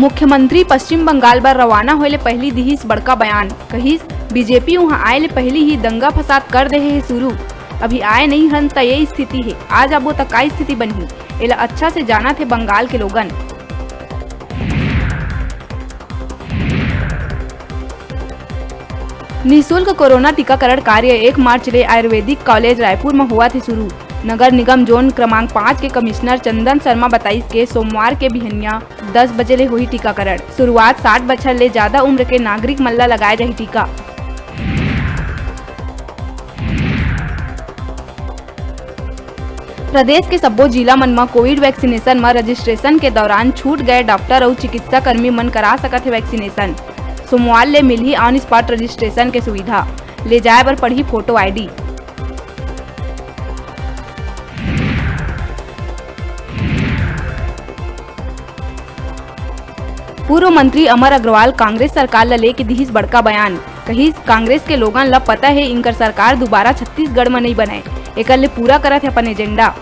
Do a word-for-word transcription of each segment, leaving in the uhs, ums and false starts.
मुख्यमंत्री पश्चिम बंगाल बर रवाना होए ले पहिली दिहिस बड़का बयान, कहिस, "बीजेपी उहां आए ले पहिली ही दंगा फसाद कर देहे हे शुरू। अभी आए नइ हन त ये स्थिति हे, आ जाबो त का स्थिति बनही, एला अच्छा से जानत हे बंगाल के लोगन।" निशुल्क कोरोना टीकाकरण कार्य एक मार्च ले आयुर्वेदिक कॉलेज रायपुर म होवत हे शुरू। नगर निगम जोन क्रमांक पाँच के कमिश्नर चंदन शर्मा बताइस के सोमवार के बिहनिया दस बजे ले होही टीकाकरण। शुरुआत साठ बछर ले जादा उम्र के नागरिक मन ला लगाए जाही टीका। प्रदेश के सब्बो जिला मन म कोविड वैक्सीनेशन म रजिस्ट्रेशन के दौरान छूट गए डॉक्टर अउ चिकित्सा कर्मी मन करा सकत हे वैक्सीनेशन। सोमवार ले मिलही on spot रजिस्ट्रेशन के सुविधा। ले जाए बर पड़ही फोटो आईडी। पूर्व मंत्री अमर अग्रवाल कांग्रेस सरकार ल लेके दिहिस बड़का बयान। कहिस, कांग्रेस के लोगन ल पता हे, इंकर सरकार दोबारा छत्तीसगढ़ म नइ बनय, एकर ले पूरा करत हे अपन एजेंडा।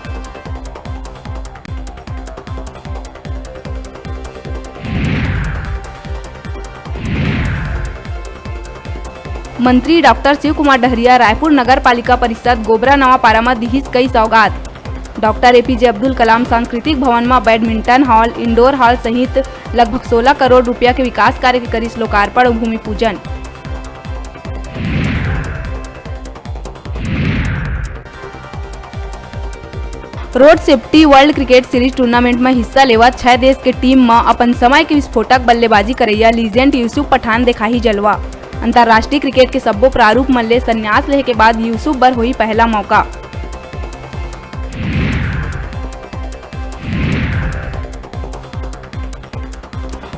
मंत्री डॉक्टर शिव कुमार डहरिया रायपुर नगर पालिका परिषद गोबरा नवापारा म दिहिस कई सौगात। डॉक्टर एपीजे अब्दुल कलाम सांस्कृतिक भवन म बैडमिंटन हॉल, इंडोर हॉल सहित लगभग सोलह करोड़ रुपया के विकास कार्य के करिस लोकार्पण अउ भूमि पूजन। Road safety world cricket series tournament म हिस्सा लेवत छह देश के टीम म अपन समय के विस्फोटक बल्लेबाजी करैया लीजेंड यूसुफ पठान देखाही जलवा। अंतर्राष्ट्रीय क्रिकेट के सब्बो प्रारूप मन ले संन्यास लेहे के बाद यूसुफ बर होही पहला मौका।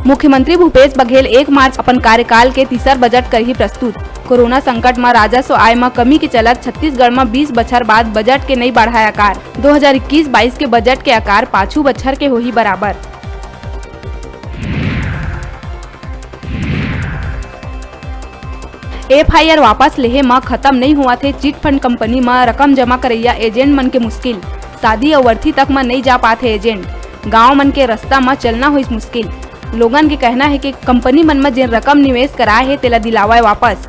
मुख्यमंत्री भूपेश बघेल एक मार्च अपन कार्यकाल के तीसर बजट करही प्रस्तुत। कोरोना संकट म राजस्व आय म कमी के चलत छत्तीसगढ़ म बीस बछर बाद बजट के नइ बढ़ाय आकार। दो हज़ार इक्कीस बाईस के बजट के आकार पाछू बछर के होही बराबर। एफआईआर वापस लेहे म खत्म नइ होवत हे चिट फंड कंपनी म रकम जमा करइया एजेंट मन के मुश्किल। शादी अउ अर्थी तक म नइ जा पात हे एजेंट। गांव मन के रस्ता म चलना होइस मुश्किल। लोगन के कहना हे कि कंपनी मन म जेन रकम निवेश कराए हे, तेला दिलावय वापस।